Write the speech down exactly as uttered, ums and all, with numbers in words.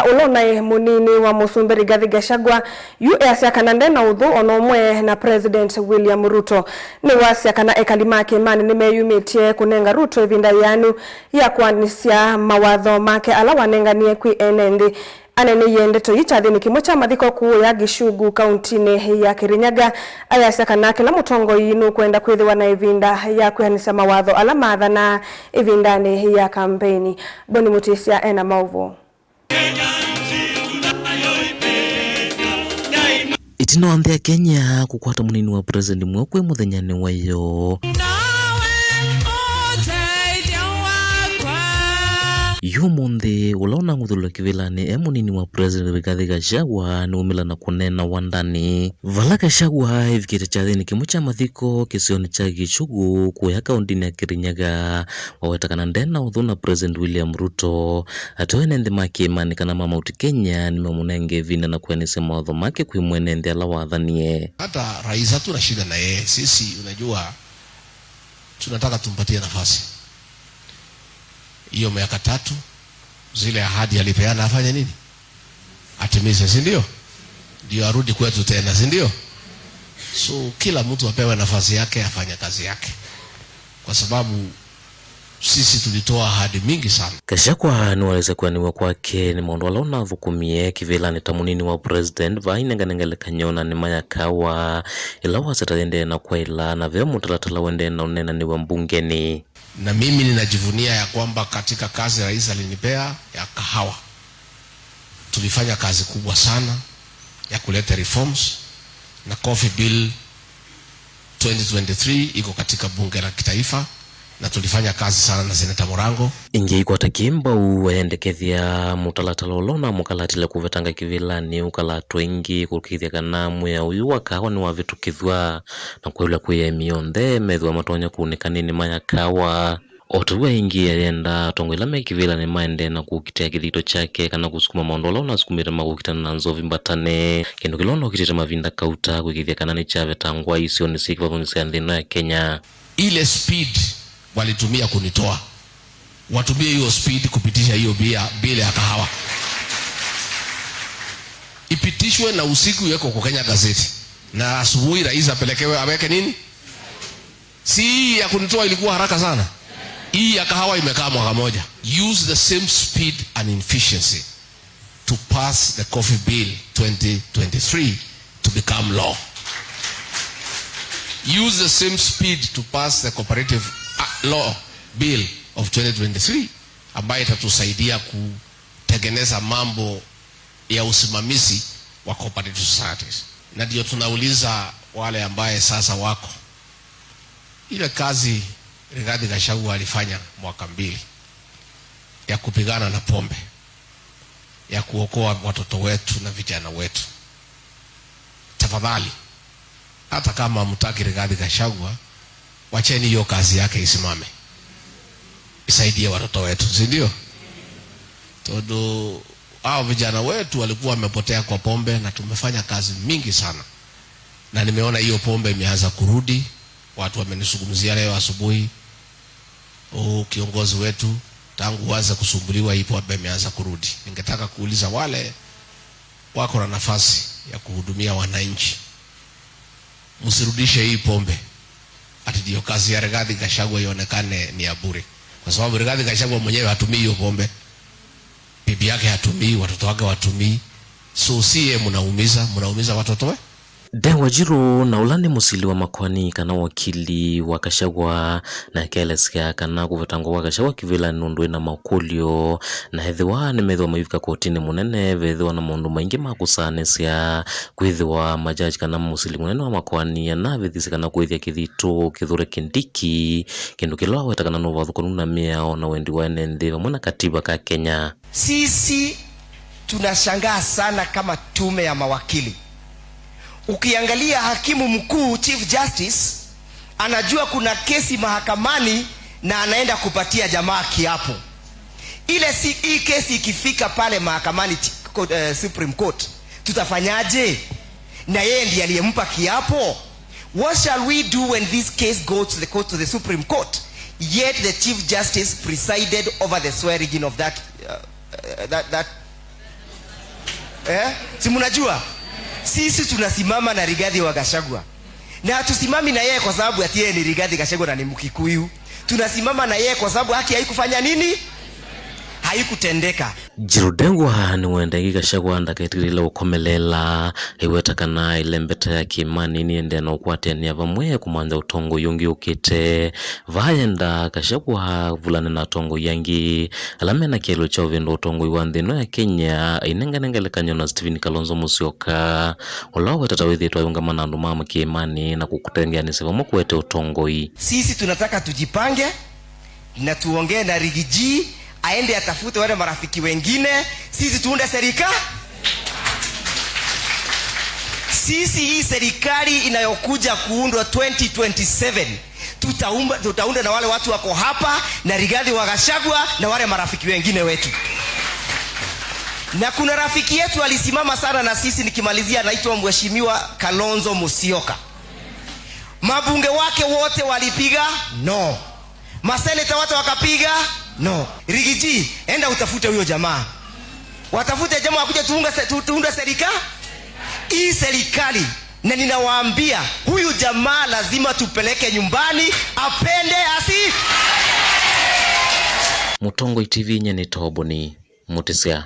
ũla ũnaĩ mũnini wa mũsumbĩ Rigathi Gachagua, yu easya kana nde na ũthũ o na ũmwe na President William Ruto. Nĩwasya kana ekali ma kĩĩmanĩ nĩmeyumĩtye kũnenga Ruto ĩvinda yĩanu ya kũanĩsya mawatho make ala wanenganie kwĩ ene nthĩ. Aneeneie ndeto ii kyathĩnĩ kĩmwe kya mathiko kũũ ya Gichugu, kauntinĩ ya Kirinyaga, ayasya kana kĩla mũtongoi nũkwenda kwĩthĩwa na ĩvinda ya kwĩanĩsya mawatho ala maathanaa ĩvindanĩ ya kambeini. Boni Mũtĩsya ena maũvoo. Ĩtina wa nthĩ ya Kenya kũkwata mũnini wa president mweũ kwĩ mũthenyanĩ wa ĩyoo, yu ũmũnthĩ, ũla ũnang'uthũlwa kĩvĩlanĩ e mũnini wa President Rigathi Gachagua nĩwaumĩla na kũneena wandanĩ. Vala Gachagua evikĩte kyathĩnĩ kĩmwe kya mathiko kĩsionĩ kya Gichugu kũya kaũntinĩ ya Kirinyaga, waweta kana nde na ũthũ na President William Ruto. Ateo ene nthĩ ma kĩĩmanĩ kana ma Mount Kenya nĩmemũnenge ĩvinda na kwĩanĩsya mawatho make kwĩ mwene nthĩ ala wathanie. Hata rais hatuna shida na yeye. Sisi, unajua, tunataka tumpatie nafasi. Hiyo miaka tatu, zile ahadi alipeana afanye nini? Atimize, si ndio? Ndio arudi kwetu tena, si ndio? So, kila mtu apewe nafasi yake, afanye kazi yake. Kwa sababu sisi tulitoa ahadi mingi sana. Gachagua nĩwaelesya kwĩanĩw'a kwake nĩ maũndũ ala ũnathũkũmie kĩvĩlanĩ ta mũnini wa president, vaa ainengane ngelekany'o na nĩma ya kahawa, ĩla wasya ta yĩendee na kwaĩla, na ve mũtalatala ũendee na ũneenanĩw'a mbungenĩ. Na mimi ninajivunia ya kwamba katika kazi rais alinipea ya kahawa, tulifanya kazi kubwa sana ya kuleta reforms, na Coffee Bill twenty twenty-three iko katika bunge la kitaifa, na tulifanya kazi sana na Senator Murango. Ĩngĩ aikwata kĩmbau ayendekethya mũtalatala ũla ũnamũkalatĩle kũvetanga kĩvĩlanĩ ũkalatwa ĩngĩ kũkĩthya kana mwĩao ũyũ wa kahawa nĩwavĩtũkĩthw'a, na kwĩw'a kwĩ aĩmi onthe methĩwa matonya kũunĩka nĩ nĩma ya kahawa. O ta ũu aingĩ ayenda atongoi ala me kĩvĩlanĩ maendee na kũkitĩa kĩthito kyake kana kũsukuma maũndũ ala ũnasukumĩte ma kũkitana na nzovi mbatane, kĩndũ kĩla ũnokitĩte mavinda kauta kwĩkĩthya kana nĩkyavetangwa isionĩ syĩ kĩvathũnĩ sya nthĩ ĩno ya Kenya. Ile speed walitumia kunitoa, watumie hiyo speed kupitisha hiyo bia, bill ya kahawa ipitishwe na usiku iwekwe kwa Kenya Gazette, na asubuhi rais apelekewe, aweke nini? Si hii ya kunitoa ilikuwa haraka sana? Hii ya kahawa imekaa mwaka moja. Use the same speed and efficiency to pass the Coffee Bill twenty twenty-three to become law. Use the same speed to pass the Cooperative, uh, Law Bill of twenty twenty-three, ambayo itatusaidia kutengeneza mambo ya usimamizi wa cooperative societies. Na ndio tunauliza wale ambaye sasa wako, ile kazi Rigathi Gachagua alifanya mwaka mbili ya kupigana na pombe, ya kuokoa watoto wetu na vijana wetu, tafadhali, hata kama hamtaki Rigathi Gachagua, wacheni hiyo kazi yake isimame, isaidie watoto wetu, si ndio? Tondũ hao vijana wetu walikuwa wamepotea kwa pombe, na tumefanya kazi mingi sana, na nimeona hiyo pombe imeanza kurudi. Watu wamenizungumzia leo asubuhi, "Oh, kiongozi wetu, tangu uanze kusumbuliwa, hii pombe imeanza kurudi." Ningetaka kuuliza wale wako na nafasi ya kuhudumia wananchi, msirudishe hii pombe ati ndio kazi ya Rigathi Gachagua ionekane ni ya bure, kwa sababu Rigathi Gachagua mwenyewe hatumii hiyo pombe, bibi yake hatumii, watoto wake watumii. So si yeye mnaumiza, mnaumiza watoto we. Dan Wanjirũ, na ũla nĩ mũsili wa makoani kana wakili wa Gachagua, nake aelesya kana kũvetangwa kwa Gachagua kĩvĩlanĩ nũndũ wĩna makũlyo, na ethĩwa nĩmethĩwa maivika kotinĩ mũnene, vethĩwa na maũndũ maingĩ ma kũsaanĩsya, kwĩthĩwa majaji kana mũsili mũnene wa makoani anavĩthisye kana kũĩthya kĩthito kĩthure Kindiki, kĩndũ kĩla waweta kana nĩ ũvathũkanu na mĩao na wendi wa ene nthĩ vamwe na katiba ka Kenya. Sisi tunashangaa sana kama tume ya mawakili. Ukiangalia hakimu mkuu, Chief Justice, anajua kuna kesi mahakamani na anaenda kupatia jamaa kiapo. Ile si, hii kesi ikifika pale mahakamani, chi-, ko-, eh, Supreme Court, tutafanyaje? Na yeye ndiye aliyempa kiapo. What shall we do when this case goes to the court, to the Supreme Court? Yet the Chief Justice presided over the swearing in of that, uh, uh, that, that, Eh? Si mnajua? Sisi tunasimama na Rigathi wa Gachagua. Na hatusimami na yeye kwa sababu ati yeye ni Rigathi Gachagua na ni Mkikuyu. Tunasimama na yeye kwa sababu haki haikufanya nini? Haikutendeka. Jiru Ndegwa nĩwendeeie Gachagua ndaketĩkĩle ũkomelela, aiweta kana ĩlembeta ya kĩmani nĩendee na ũkwatĩanĩa vamwe kũmantha ũtongoi ũngĩ ũkĩte. Vaa yenda Gachagua avulane na atongoi angĩ ala mena kĩeleelo kya ũvĩndũa ũtongoi wa nthĩ ĩno ya Kenya, ainengane ngelekany'o na Stephen Kalonzo Musyoka, ũla wawetete wĩthĩĩtwe ayũngama na andũ ma kĩmani na kũkũtengeanĩsya vamwe kũete ũtongoi. Sisi tunataka tujipange na tuongee na Riggy G, aende atafute wale marafiki wengine, sisi tuunde serika-, sisi, hii serikali inayokuja kuundwa twenty twenty-seven, tutaumba, tutaunda na wale watu wako hapa na Rigathi wa Gachagua na wale marafiki wengine wetu. Na kuna rafiki yetu alisimama sana na sisi, nikimalizia, anaitwa Mheshimiwa Kalonzo Musyoka. Mabunge wake wote walipiga no. Maseneta wote wakapiga no. Riggy G, enda utafute huyo jamaa. Watafute jamaa wakuje tuunga se-, tu-, tuunde serika-, hii serikali. Na ninawaambia, huyu jamaa lazima tupeleke nyumbani, apende asi-. Mũtongoi T V nye nĩ Toboni Mũtĩsya.